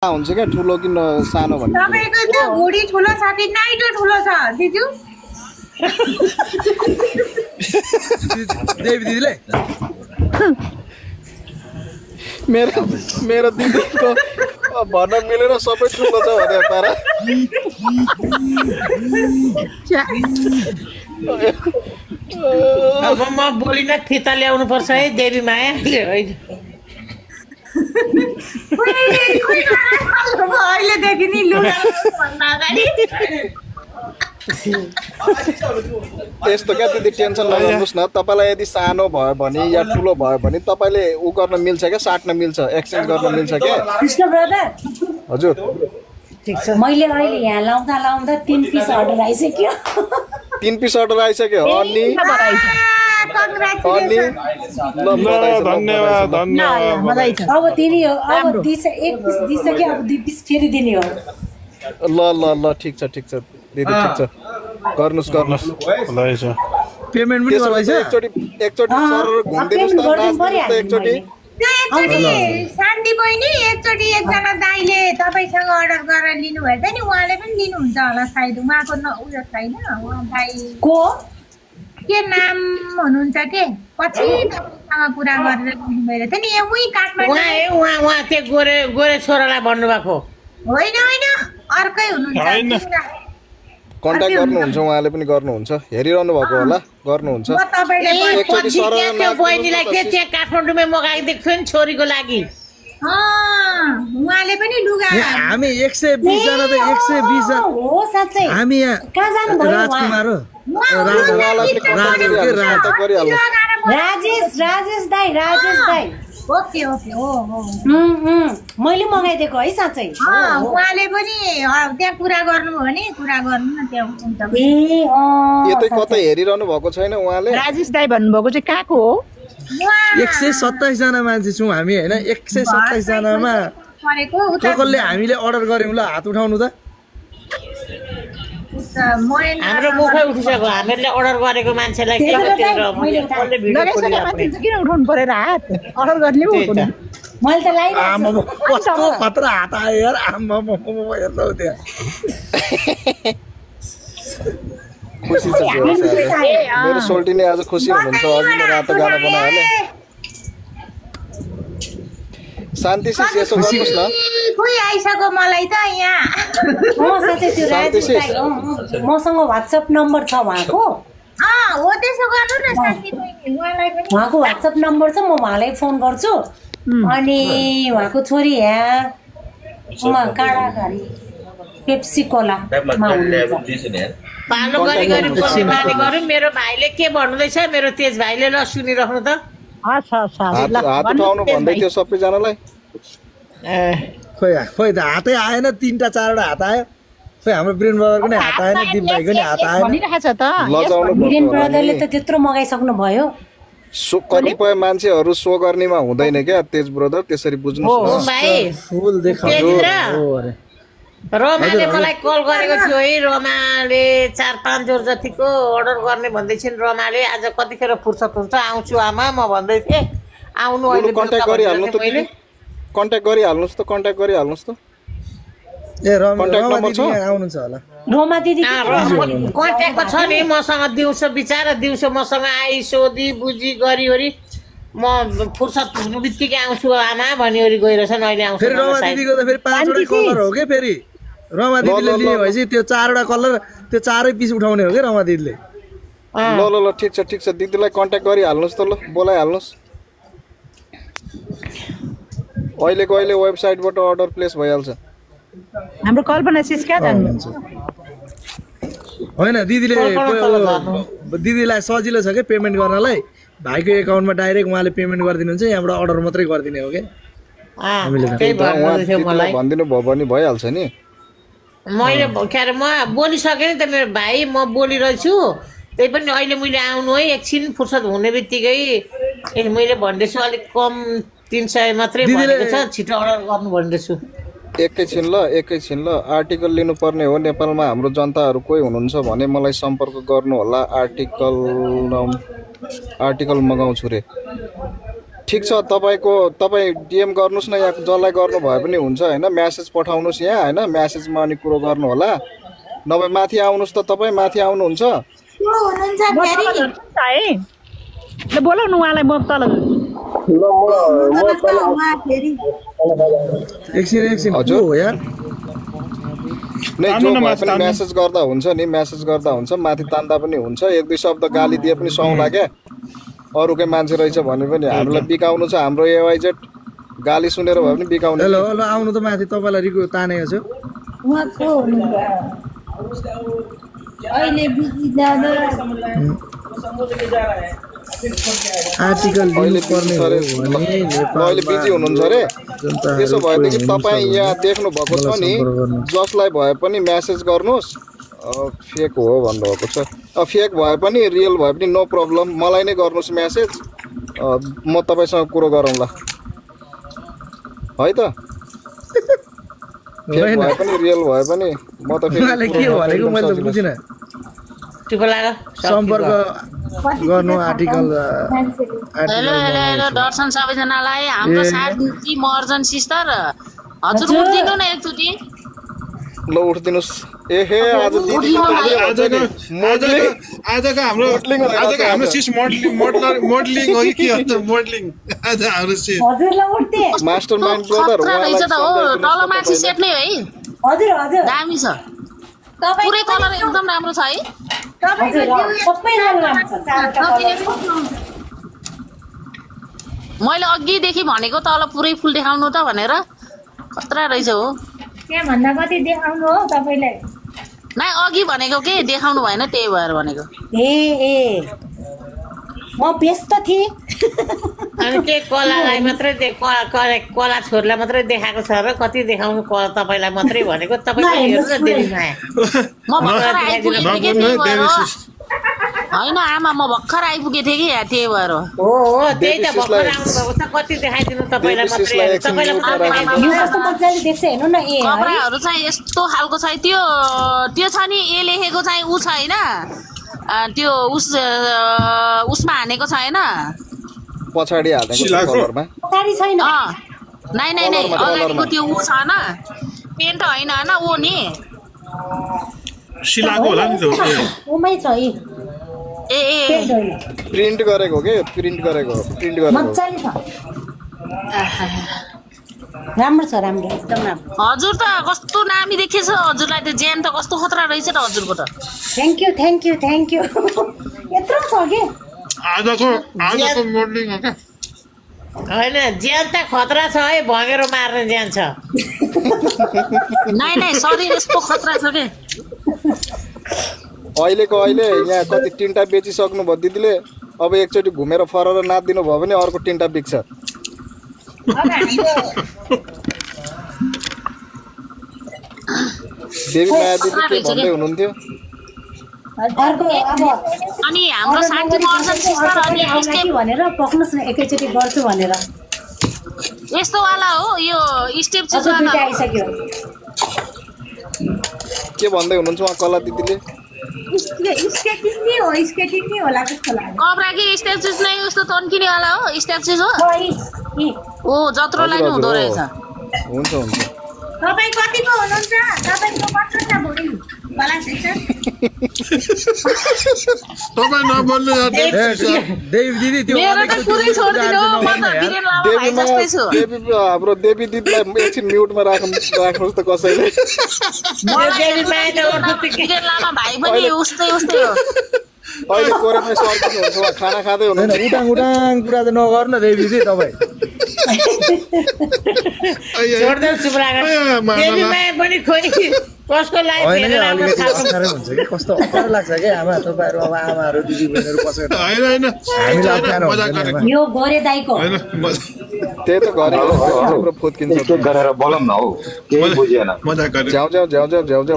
हुन्छ क्या ठुलो कि सानो भन्ने तपाईको त घोडी ठुलो छ कि नाइटो ठुलो छ दिजु देवी दिदीले मेरो दिदीको भन्न मिलेर सबै ठुलो छ भने पारा अब म बोलिन फिता ल्याउनु पर्छ है देवी माया अहिलेदेखि नि लुगा भन्दा अगाडि त्यस्तो क्या दिदी टेन्सन नगर्नुहोस् न तपाईँलाई यदि सानो भयो भने या ठुलो भयो भने तपाईँले उ गर्न मिल्छ क्या साट्न मिल्छ एक्सचेन्ज गर्न मिल्छ क्या कृष्ण ब्रदर हजुर मैले अहिले यहाँ लाउँदा 3 पिस अर्डर आइसक्यो 3 पिस अर्डर आइसक्यो अनि धन्यवाद अब दिने हो अब दिस 1 पिस दिइसक्यो अब 2 पिस फेरि दिने हो ल ठिक छ दिदी ठिक छ गर्नुस् पेमेन्ट पनि गर्दैछ एकचोटी सर घुम्दिनुस् त एकचोटी शान्ति बहिनी एकचोटि एकजना दाइले तपाईसँग अर्डर गरेर लिनुभयो त नि उहाँले पनि लिनुहुन्छ होला सायद उहाँको उयो छैन उहाँ दाइ को के नाम हुनुहुन्छ के पछि तपाईसँग कुरा गरेर लिनुभयो त नि उही काठमाडौँ उहाँ त्यो गोरे छोरालाई भन्नुभएको होइन अर्कै हुनुहुन्छ कन्ट्याक्ट गर्नुहुन्छ उहाँले पनि गर्नुहुन्छ हेरिरहनु भएको होला गर्नुहुन्छ पछि त्यो बहिनीलाई के त्यहाँ काठमाडौँमै मगाएको देख्छु नि छोरीको लागि उहाँले पनि लुगा हामी 120 जना त 120 जना हो साच्चै हामी यहाँ कहाँ जानु भयो राजकुमार हो राजेश दाइ ओके मैले मगाइदिएको है साँच्चै उहाँले पनि त्यहाँ कुरा गर्नुभयो भने कुरा गर्नु न त्यहाँ हुन्छ यतै कतै हेरिरहनु भएको छैन उहाँले राजेश दाइ भन्नुभएको चाहिँ कहाँको हो 127 जना मान्छे छौँ हामी होइन 127 जनामा कसले हामीले अर्डर गर्यौँ ल हात उठाउनु त हाम्रो मुखै उठिसक्यो हामीले अर्डर गरेको मान्छेलाई किन उठाउनु परेर हात अर्डर गर्ने मैले त लाइरहेको कस्तो खतरा हात आयो यार हेर्छौ त्यहाँ खुसी छ मेरो सोल्टीले आज खुसी हुनुहुन्छ अघि नै रातो गाना बनायो शान्ति सिस यसो गर्नुस् न खोइ आइसक्यो मलाई त यहाँ साँच्चै त्यो राजेश दाइ मसँग WhatsApp नम्बर छ उहाँको हो त्यसो गर्नु न शान्ति बहिनी उहाँलाई पनि उहाँको WhatsApp नम्बर छ म उहाँलाई फोन गर्छु अनि उहाँको छोरी यहाँ काँडाघारी पेप्सी कोला पालो गरी पछि बानी गरौँ मेरो भाइले के भन्नुहुँदैछ मेरो तेज भाइले ल सुनिराख्नु त हात उठाउनु भन्दै थियो सबैजनालाई खोइ त हातै आएन 3टा 4वटा हात आयो खोइ हाम्रो वीरेन ब्रदरको नि हात आएन दिप भाइको नि हात आएन वीरेन ब्रदरले त त्यत्रो मगाइसक्नु भयो कतिपय मान्छेहरू सो गर्नेमा हुँदैन क्या तेज ब्रदर त्यसरी बुझ्नुहोस् न फुल देखाउनु रमाले मलाई कल गरेको थियो है रमाले 4-5 जोर जतिको अर्डर गर्ने भन्दै छिन् रमाले आज कतिखेर फुर्सद हुन्छ आउँछु आमा म भन्दै थिएँ आउनु अहिले कन्ट्याक्ट गरिहाल्नुहोस् त कन्ट्याक्ट गरिहाल्नुहोस् त ए रमा नम्बर छ आउनुहुन्छ होला रोमा दिदी कन्ट्याक्टमा छ नि मसँग दिउँसो बिचारा दिउँसो मसँग आई सोधी बुझी गरिवरी म फुर्सद हुनु बित्तिकै आउँछु आमा भनिवरी गइरहेछन् अहिले आउँछु फेरि रमा दिदीको त फेरि 5वटा कलर हो के फेरि रमा दिदीले लिए भएपछि त्यो 4वटा कलर त्यो 4 पिस उठाउने हो के रमा दिदीले ल ठिक छ दिदीलाई कन्ट्याक्ट गरिहाल्नुहोस् त ल बोलाइहाल्नुहोस् अहिलेको वेबसाइटबाट अर्डर प्लेस भइहाल्छ हाम्रो कल्पना सिस कहाँ जानु होइन दिदीलाई सजिलो छ के पेमेन्ट गर्नलाई भाइको एकाउन्टमा डाइरेक्ट उहाँले पेमेन्ट गरिदिनुहुन्छ यहाँबाट अर्डर मात्रै गरिदिने हो के भनिदिनु भयो भने भइहाल्छ नि मैले के अरे म बोलिसकेँ नि त मेरो भाइ म बोलिरहेछु त्यही पनि अहिले मैले आउनु है एकछिन फुर्सद हुने बित्तिकै मैले भन्दैछु अलिक कम 300 मात्रै भनेको छ छिटो अर्डर गर्नु भन्दैछु एकैछिन ल आर्टिकल लिनुपर्ने हो नेपालमा हाम्रो जनताहरू कोही हुनुहुन्छ भने मलाई सम्पर्क गर्नु होला आर्टिकल मगाउँछु रे ठिक छ तपाईँ DM गर्नुहोस् न या जसलाई गर्नु भए पनि हुन्छ होइन म्यासेज पठाउनुहोस् यहाँ होइन म्यासेजमा अनि कुरो गर्नु होला नभए माथि आउनुहोस् त तपाईँ माथि आउनुहुन्छ ल बोलाउनु उहाँलाई म तल एकछिन हजुर हो यार नै जो भए पनि म्यासेज गर्दा हुन्छ नि म्यासेज गर्दा हुन्छ माथि तान्दा पनि हुन्छ एक दुई शब्द गाली दिए पनि सौला क्या अरूकै मान्छे रहेछ भने पनि हामीलाई बिकाउनु छ हाम्रो AYZ गाली सुनेर भए पनि बिकाउने हेलो ल आउनु त माथि तपाईँलाई रिको तानेको छु आर्टिकल अहिले बिजी हुनुहुन्छ अरे त्यसो भएदेखि तपाईँ यहाँ देख्नु भएको छ नि जसलाई भए पनि म्यासेज गर्नुहोस् फेक हो भन्नुभएको छ फेक भए पनि रियल भए पनि नो प्रब्लम मलाई नै गर्नुहोस् म्यासेज म तपाईँसँग कुरो गरौँला है त फेक भए पनि रियल भए पनि म त के भनेको मैले त बुझिनँ सम्पर्क गर्नु आर्टिकल हेलो दर्शन सबैजनालाई हाम्रो साथ इमर्जेन्सी सर हजुर उठ्दिनु न एकचोटि ल उठ्दिनुस् एहे आज आजको हाम्रो सिस मोडलिङ हो कि के मोडलिङ आज हाम्रो सिस मास्टरमाइन्ड ब्रदर तल माथि सेट नै है हजुर हजुर दामी छ पुरै कलर एकदम राम्रो छ है सबै राम्रो छ मैले अघिदेखि भनेको तल पुरै फुल देखाउनु त भनेर खतरा रहेछ हो त्यहाँ भन्दा कति देखाउनु हो तपाईलाई नाइ अघि भनेको के देखाउनु भएन त्यही भएर भनेको ए म व्यस्त थिएँ अनि के कलालाई मात्रै कला छोरलाई मात्रै देखाएको छ र कति देखाउनु तपाईलाई मात्रै भनेको तपाईले हेर्नु न देवी माया म भर्खर आइपुगेँ कि त्यही भएर हैन आमा म भर्खर आइपुगेँ थिएँ कि त्यही भएर हो त्यही त भर्खर आउनु भएको छ कति देखाइदिनु तपाईलाई मात्रै तपाईलाई यो कस्तो मजाले देख्छ हेर्नु न ए कपडाहरू चाहिँ यस्तो खालको छ त्यो छ नि ए लेखेको चाहिँ उ छ हैन त्यो उसमा हानेको छ हैन पछाडी हालेको छ कलरमा पछाडी छैन नाइ अगाडिको त्यो उ छ हैन पेन्ट हैन हैन ओ नि शिलाको होला नि त्यो उमै छ ए प्रिन्ट गरेको के प्रिन्ट गरेको मजाले छ राम्रो छ राम्रो एकदम राम्रो हजुर त कस्तो नामी देखेछ हजुरलाई त ज्यान त कस्तो खतरा रहेछ त हजुरको त थ्याङ्क यू यत्रो छ के आजको मोडलिङ हो के हैन ज्यान त खतरा छ है भगेर मार्ने ज्यान छ नाइ शरीर यस्तो खतरा छ के अहिले यहाँ कति तिनटा बेचिसक्नु भयो दिदीले अब एकचोटि घुमेर फरेर नाच्दिनु भयो भने अर्को तिनटा बिक्छ देवी माया दिदी के भन्दै हुनुहुन्थ्यो अनि हाम्रो साथी इमर्जेन्सी सर अनि भनेर पक्नुस् न एकैचोटि गर्छु भनेर यस्तो वाला हो यो स्टेप चाहिँ आइसक्यो के भन्दै हुनुहुन्छ उहाँ कला दिदीले स्केटिङ नै होला जस्तो लाग्यो कपडा कि स्टेप नै उस्तो तन्किने वाला हो स्टेप हो ओ जत्रोलाई नै हुँदो रहेछ हुन्छ तपाईँ कतिको हुनुहुन्छ तपाईको कस्तो छ भुँडी बला सेक्सन तपाईँ नबोल्नु देवी दिदी त्यो मेरो त पुरै छोड्दिनु म त वीरेन लामा भाइ जस्तै छु हाम्रो देवी दिदीलाई एकछिन म्युटमा राख्नुहोस् त कसैले वीरेन लामा भाइ पनि उस्तै हो अहिले कोरेमै सर्किनुहुन्छ उहाँ खाना खाँदै हुनुहुन्छ उटाङ कुरा त नगर्नु देवी दिदी तपाईँ छोड्दै चुप राखेर देवी माया पनि खोइ कसको लागि हुन्छ कि कस्तो अप्ठ्यारो लाग्छ क्या आमा तपाईँहरू अब आमाहरू दिदी बहिनीहरू बसेर हामीलाई अप्ठ्यारो यो गरे दाइको त्यही त गरेको हाम्रो फुत्किन्छ गरेर बोलौँ न हौ केही बुझेन झ्याउ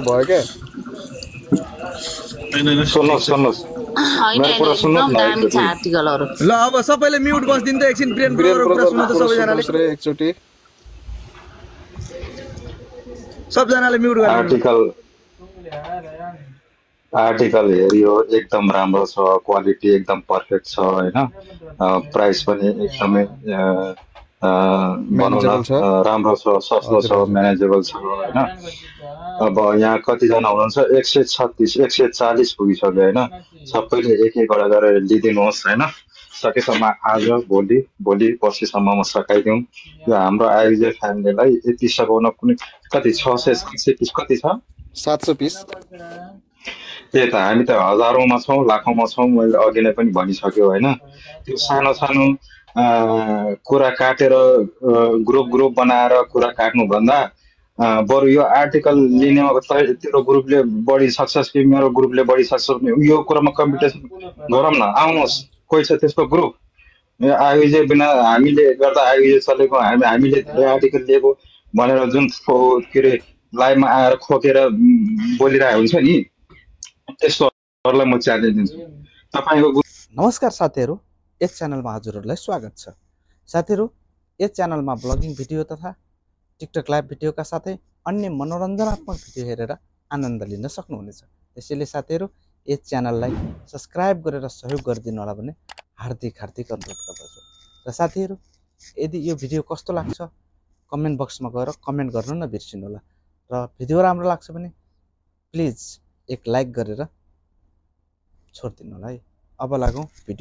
भयो क्या सुन्नुहोस् ल अब सबैले म्युट बस्दिनु त एकछिन प्रेम कुरा सुन्नु त सबैजनाले एकचोटि सबजनाले म्युट गर्नु आर्टिकल आर्टिकल हेऱ्यो एकदम राम्रो छ, क्वालिटी एकदम पर्फेक्ट छ होइन, प्राइस पनि एकदमै भनौँ न म्यानेजेबल छ राम्रो छ, सस्तो छ, म्यानेजेबल छ होइन। अब यहाँ कतिजना हुनुहुन्छ 136 140 पुगिसक्यो होइन, सबैले एक एकवटा गरेर लिइदिनुहोस् होइन, सकेसम्म आज भोलि पर्सिसम्ममा सकाइदिउँ। यो हाम्रो आयुजे फ्यामिलीलाई यति सघाउन कुनै कति 600-700 पिस कति छ 700 पिस त्यही त, हामी त हजारौँमा छौँ, लाखौँमा छौँ। मैले अघि नै पनि भनिसक्यो होइन, त्यो सानो सानो कुरा काटेर ग्रुप बनाएर कुरा काट्नुभन्दा बरु यो आर्टिकल लिने तेरो ग्रुपले बढी सक्सेस कि मेरो ग्रुपले बढी सक्सेस, यो कुरामा कम्पिटिसन गरौँ न, आउनुहोस्। कोही छ त्यस्तो ग्रुप? आयुजे बिना हामीले गर्दा आयुजे चलेको, हामीले धेरै आर्टिकल लिएको भनेर जुन के अरे लाइभमा आएर खोकेर बोलिरहेको हुन्छ नि, त्यस्तोहरूलाई म च्यालेन्ज दिन्छु। तपाईँको नमस्कार साथीहरू, यस च्यानलमा हजुरहरूलाई स्वागत छ। साथीहरू, यस च्यानलमा ब्लगिङ भिडियो तथा टिकटक लाइभ भिडियोका साथै अन्य मनोरञ्जनात्मक भिडियो हेरेर आनन्द लिन सक्नुहुनेछ। त्यसैले साथीहरू, यस च्यानललाई सब्सक्राइब गरेर सहयोग गरिदिनु होला भने हार्दिक अनुरोध गर्दछु। र साथीहरू, यदि यो भिडियो कस्तो लाग्छ कमेन्ट बक्समा गएर कमेन्ट गर्नु नबिर्सिनु होला। र भिडियो राम्रो लाग्छ भने प्लिज एक लाइक गरेर छोडिदिनु होला है। अब लागौँ भिडियो।